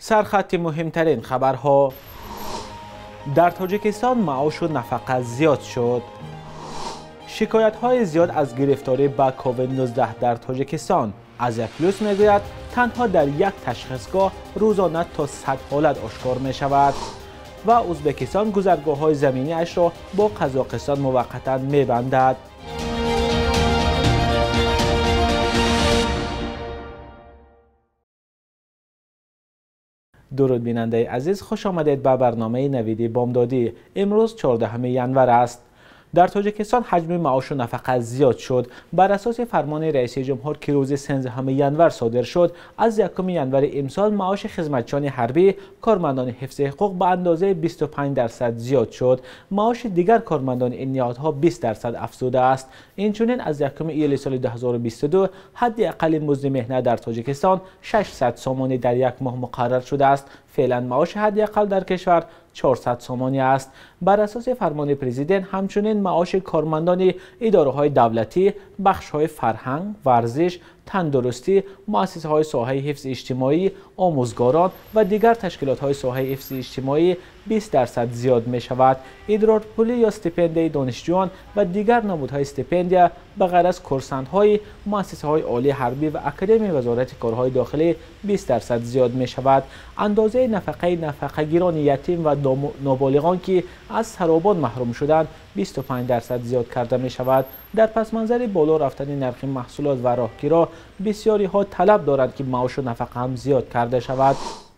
Сархати муҳимтарин хабарҳо. Дар Тоҷикистон маошу нафақа зиёд шуд. Шикоятҳои зиёд аз гирифторӣ ба COVID-19 дар Тоҷикистон. Азия Плюс мегӯяд, танҳо дар як ташхисгоҳ рӯзона то 100 ҳолат ошкор мешавад. Ва Ӯзбекистон гузаргоҳҳои заминиашро бо Қазоқистон муваққатан мебандад. Дуруд бинандаи азиз, хуш омадед ба барномаи Навиди Бомдодӣ. Имрӯз 14 январ аст. Дар Тоҷикистон ҳаҷми маошу нафақа зиёд шуд. Бар асоси фармони раиси ҷумҳур, ки рӯзи 13 январ содир шуд, аз 1 январи имсол маоши хизматчиёни ҳарбӣ, кормандони ҳифзи ҳуқуқ ба андозаи 25% зиёд шуд. Маоши дигар кормандони ин ниҳодҳо 20% афзудааст. Инчунин аз 1 июли соли 2022 ҳадди аққали музди меҳнат дар Тоҷикистон 600 сомонӣ дар як моҳ муқаррар шудааст. Феълан маоши ҳадди аққал дар кишвар 400 сомонӣ аст. Бар асоси фармони президент ҳамчунин маоши кормандони идораҳои давлатӣ, бахшҳои фарҳанг, варзиш, тандурустӣ, муассисаҳои соҳаи ҳифзи иҷтимоӣ, омӯзгорон ва дигар ташкилотҳои соҳаи ҳифзи иҷтимоӣ 20% зиёд мешавад. Идрорпулӣ ё стипендияи донишҷӯён ва дигар намудҳои стипендия ба ғайр аз курсантҳои муассисаҳои олии ҳарбӣ ва академияи вазорати корҳои дохилӣ 20% зиёд мешавад. Андозаи нафақаи нафақагирони ятим ва ноболиғон, ки аз саробон маҳрум шуданд, 25% зиёд карда мешавад. Дар пасманзари боло рафтани нархи маҳсулот ва роҳкиро бисёриҳо талаб доранд, ки маошу нафақа ҳам зиёд карда шавад.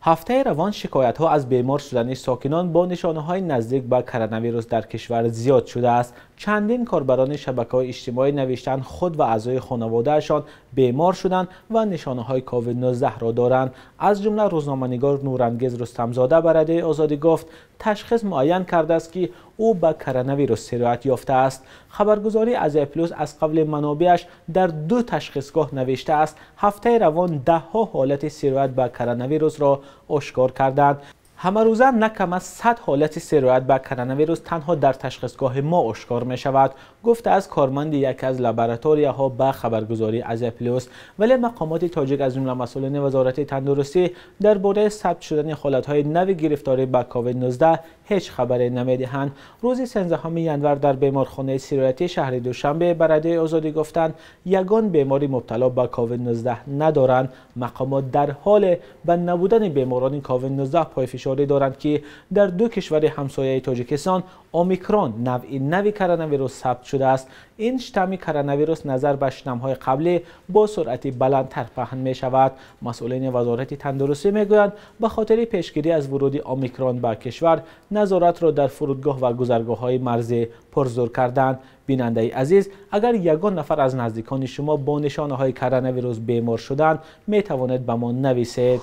Ҳафтаи равон шикоятҳо аз бемор шудани сокинон бо нишонаҳои наздик ба коронавирус дар кишвар зиёд шудааст. Чандин корбарони шабакаҳои иҷтимоӣ навиштанд, худ ва аъзои хонаводаашон бемор шуданд ва нишонаҳои COVID-19-ро доранд. Аз ҷумла рӯзноманигор Нурангез Рустамзода ба Радиои Озодӣ гуфт, ташхис муайян кардааст, ки ӯ ба коронавирус сироят ёфтааст. Хабаргузории Азия Плюс аз қавли манобеаш дар ду ташхисгоҳ навиштааст, ҳафтаи равон даҳҳо ҳолати сироят ба коронавирусро ошкор карданд. Ҳамарӯза на кам аз 100 ҳолати сироят ба коронавирус танҳо дар ташхисгоҳи мо ошкор мешавад, гуфтааст корманди яке аз лабораторияҳо ба хабаргузории Азия Плюс. Вале мақомоти тоҷик, аз ҷумла масъулини вазорати тандурустӣ, дар бораи сабт шудани ҳолатҳои нави гирифторӣ ба COVID-19 ҳеҷ хабаре намедиҳанд. Рӯзи 13 январ дар беморхонаи сироятии шаҳри Душанбе ба Радиои Озодӣ гуфтанд, ягон бемори мубтало ба COVID-19 надоранд. Мақомот дар ҳоле ба набудани беморони COVID-19 пойфишорӣ доранд, ки дар ду кишвари ҳамсояи Тоҷикистон омикрон, навъи нави коронавирус сабт шудааст. Ин штамми коронавирус назар ба штаммҳои қаблӣ бо суръати баландтар паҳн мешавад. Масъулини вазорати тандурустӣ мегӯянд, ба хотири пешгирӣ аз вуруди омикрон ба кишвар назоратро дар фурудгоҳ ва гузаргоҳҳои марзӣ пурзур карданд. Бинандаи азиз, агар ягон нафар аз наздикони шумо бо нишонаҳои коронавирус бемор шуданд, метавонед ба мо нависед.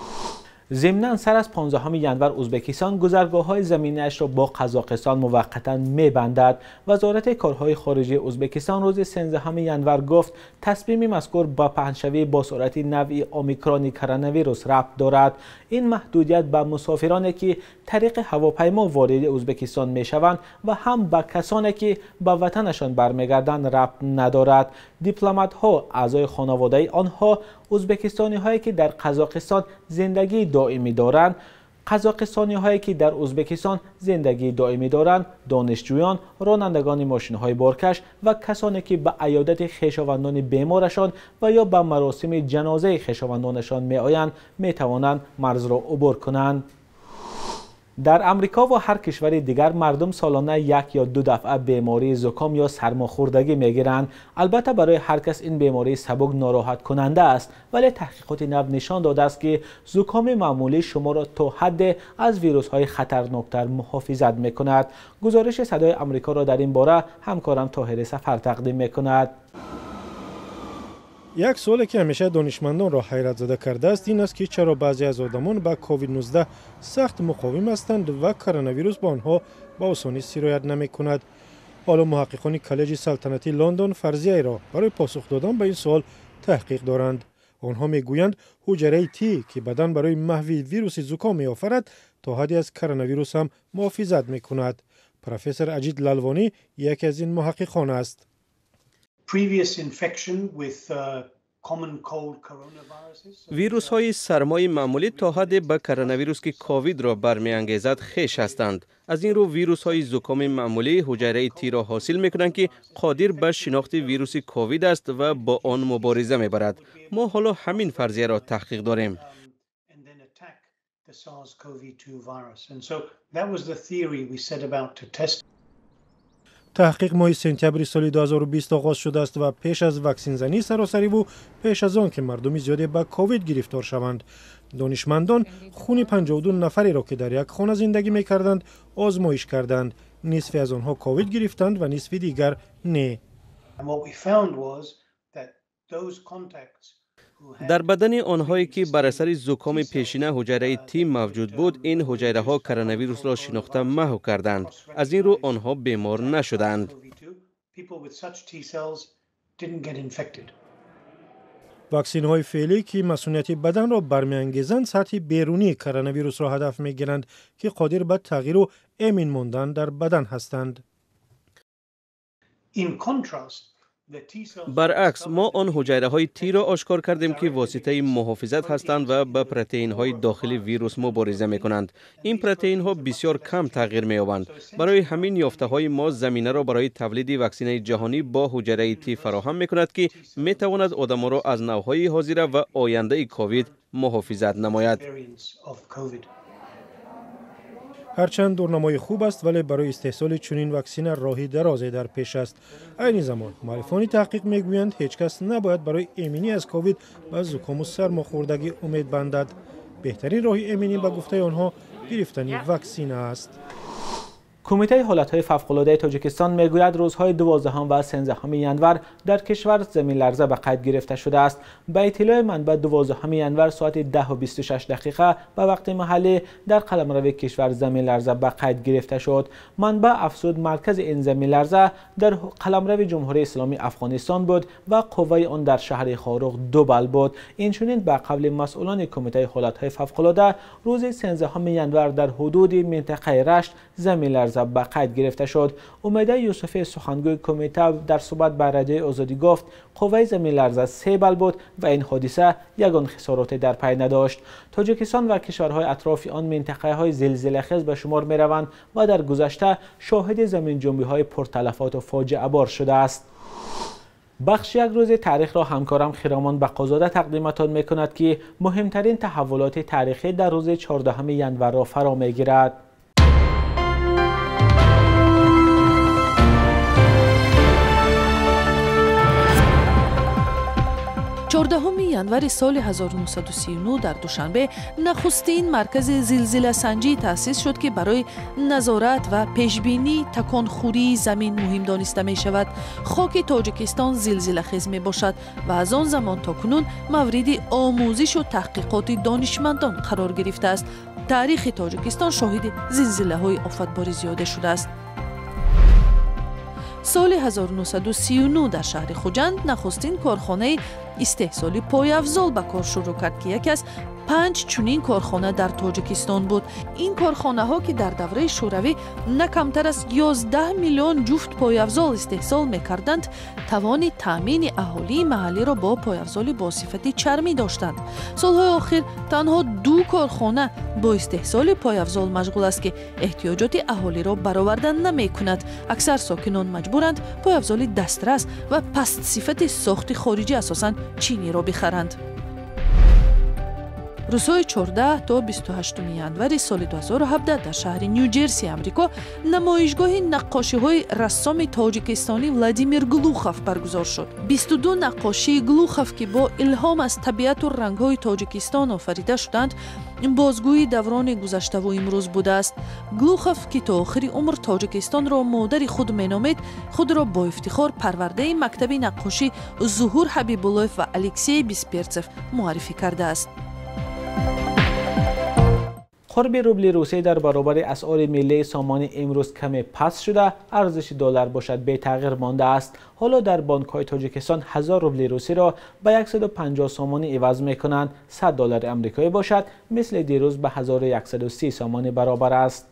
Зимнан сар аз 15 январ Ӯзбекистон гузаргоҳҳои заминиашро бо Қазоқистон муваққатан мебандад. Вазорати корҳои хориҷии Ӯзбекистон рӯзи 13 январ гуфт, тасмими мазкур ба паҳншавии бо суръати навъи омикрони коронавирус рабт дорад. Ин маҳдудият ба мусофироне, ки тариқи ҳавопаймо вориди Ӯзбекистон мешаванд ва ҳам ба касоне, ки ба ватанашон бармегарданд, рабт надорад. Дипломатҳо, аъзои хонаводаи онҳо, ӯзбекистониҳое, ки дар Қазоқистон зиндагии доимӣ доранд, қазоқистониҳое, ки дар Ӯзбекистон зиндагии доимӣ доранд, донишҷӯён, ронандагони мошинҳои боркаш ва касоне, ки ба аёдати хешовандони беморашон ва ё ба маросими ҷанозаи хешовандонашон меоянд, метавонанд марзро убур кунанд. Дар Амрико ва ҳар кишвари дигар мардум солона як ё ду дафъа бемории зуком ё сармохӯрдагӣ мегиранд. Албатта барои ҳар кас ин бемории сабук нороҳаткунанда аст, вале таҳқиқоти нав нишон додааст, ки зукоми маъмулӣ шуморо то ҳадде аз вирусҳои хатарноктар муҳофизат мекунад. Гузориши Садои Амрикоро дар ин бора ҳамкорам Тоҳири Сафар тақдим мекунад. Як суоле, ки ҳамеша донишмандонро ҳайратзада кардааст, ин аст, ки чаро баъзе аз одамон ба COVID-19 сахт муқовим ҳастанд ва коронавирус ба онҳо ба осонӣ сироят намекунад. Ҳоло муҳаққиқони Коллеҷи салтанатии Лондон фарзияеро барои посух додан ба ин суол таҳқиқ доранд. Онҳо мегӯянд, ҳуҷараи Ти, ки бадан барои маҳви вируси зуком меофарад, то ҳадде аз коронавирус ҳам муҳофизат мекунад. Профессор Аҷид Лалвонӣ яке аз ин муҳаққиқон аст. Previous infection with Вирусҳои сармои маъмулӣ то ҳадде ба коронавирус, ки ковидро бармеангезад, хеш ҳастанд. Аз ин рӯ вирусҳои зукоми маъмулӣ ҳуҷайраи Тиро ҳосил мекунанд, ки қодир ба шинохти вируси ковид аст ва бо он мубориза мебарад. Мо ҳоло ҳамин фарзияро таҳқиқ дорем. Таҳқиқ моҳи сентябри соли 2020 оғоз шудааст ва пеш аз ваксинзании саросариву пеш аз он ки мардуми зиёде ба ковид гирифтор шаванд. Донишмандон хуни 52 нафареро, ки дар як хона зиндагӣ мекарданд, озмоиш карданд. Нисфе аз онҳо ковид гирифтанд ва нисфи дигар не. Дар бадани онҳое, ки бар асари зукоми пешина ҳуҷайраи Т мавҷуд буд, ин ҳуҷайраҳо коронавирусро шинохта маҳв карданд. Аз ин рӯ онҳо бемор нашуданд. Ваксинҳои феълӣ, ки масунияти баданро бармеангезанд, сатҳи берунии коронавирусро ҳадаф мегиранд, ки қодир ба тағйиру эмин мондан дар бадан ҳастанд. Баръакс, мо он ҳуҷайраҳои Тиро ошкор кардем, ки воситаи муҳофизат ҳастанд ва ба протеинҳои дохили вирус мубориза мекунанд. Ин протеинҳо бисёр кам тағйир меёбанд. Барои ҳамин ёфтаҳои мо заминаро барои тавлиди ваксинаи ҷаҳонӣ бо ҳуҷайраи Т фароҳам мекунад, ки метавонад одамонро аз навъҳои ҳозира ва ояндаи ковид муҳофизат намояд. Ҳарчанд дурнамои хуб аст, вале барои истеҳсоли чунин ваксина роҳи дарозе дар пеш аст. Айни замон муаллифони таҳқиқ мегӯянд, ҳеҷ кас набояд барои эминӣ аз ковид ба зукому сармохӯрдагӣ умед бандад. Беҳтарин роҳи эминӣ, ба гуфтаи онҳо, гирифтани ваксина аст. Кумитаи ҳолатҳои фавқулодаи Тоҷикистон мегӯяд, рӯзҳои 12 ва 13 январ дар кишвар заминларза ба қайд гирифта шудааст. Ба иттилои манбаъ, 12 январ соати 10:26 ба вақти маҳаллӣ дар қаламрави кишвар заминларза ба қайд гирифта шуд. Манбаъ афзуд, маркази ин заминларза дар қаламрави Ҷумҳурии Исломии Афғонистон буд ва қувваи он дар шаҳри Хоруғ 2 бал буд. Инчунин ба қавли масъулони Кумитаи ҳолатҳои фавқулода, рӯзи 13 январ дар ҳудуди минтақаи Рашт заминларза ба қайд гирифта шуд. Умеда Юсуфи, сухангӯи кумита, дар суҳбат ба Радиои Озодӣ гуфт, қувваи заминларза 3 бал буд ва ин ҳодиса ягон хисороте дар пай надошт. Тоҷикистон ва кишварҳои атрофи он минтақаҳои зилзилахез ба шумор мераванд ва дар гузашта шоҳиди заминҷунбиҳои пурталафоту фоҷиабор шудааст. Бахши як рӯзи таърихро ҳамкорам Хиромон Бақозода тақдиматон мекунад, ки муҳимтарин таҳаввулоти таърихӣ дар рӯзи 14 январро фаро мегирад. 14 январи соли 1939 дар Душанбе нахустин маркази зилзиласанҷӣ таъсис шуд, ки барои назорат ва пешбинии таконхӯрии замин муҳим дониста мешавад. Хоки Тоҷикистон зилзилахез мебошад ва аз он замон то кунун мавриди омӯзишу таҳқиқоти донишмандон қарор гирифтааст. Таърихи Тоҷикистон шоҳиди зилзилаҳои офатбори зиёде шудааст. Соли 1939 дар шаҳри Хуҷанд нахустин корхонаи истеҳсоли пойафзол ба кор шурӯъ кард, ки яке аз 5 чунин корхона дар Тоҷикистон буд. Ин корхонаҳо, ки дар давраи Шӯравӣ на камтар аз 11 миллион ҷуфт пойафзол истеҳсол мекарданд, тавони таъмини аҳолии маҳаллиро бо пойафзоли бо сифати чармӣ доштанд. Солҳои охир танҳо 2 корхона бо истеҳсоли пойафзол машғул аст, ки эҳтиёҷоти аҳолиро бароварда намекунад. Аксар сокинон маҷбуранд пойафзоли дастрас ва пастсифати сохти хориҷӣ, асосан чиниро бихаранд. Рӯзҳои 14 то 28 январи соли 2017 дар шаҳри Ню-Ҷерси Амрико намоишгоҳи наққошиҳои рассоми тоҷикистонӣ Владимир Глухов баргузор шуд. 22 наққошии Глухов, ки бо илҳом аз табиату рангҳои Тоҷикистон офарида шуданд, бозгӯии даврони гузаштаву имрӯз будааст. Глухов, ки то охири умр Тоҷикистонро модари худ меномид, худро бо ифтихор парвардаи мактаби наққошӣ Зуҳур Ҳабибуллоев ва Алексей Бисперцев муаррифӣ кардааст. Қурби рубли Русия дар баробари асъори миллии сомонӣ имрӯз каме паст шуда, арзиши доллар бошад бетағйир мондааст. Ҳоло дар бонкҳои Тоҷикистон 1000 рубли русиро ба 150 сомонӣ иваз мекунанд. 100 доллари амрикоӣ бошад мисли дирӯз ба 1130 сомонӣ баробар аст.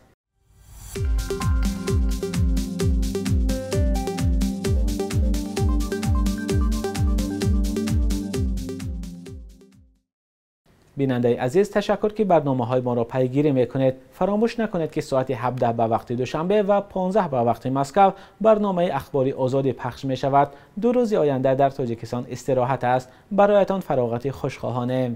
Бинандаи азиз, ташаккур ки барномаҳои моро пайгирӣ мекунед. Фаромӯш накунед, ки соати 17 ба вақти Душанбе ва 15 ба вақти Москва барномаи Ахбори Озодӣ пахш мешавад. 2 рӯзи оянда дар Тоҷикистон истироҳат аст. Бароятон фароғати хуш хоҳонем.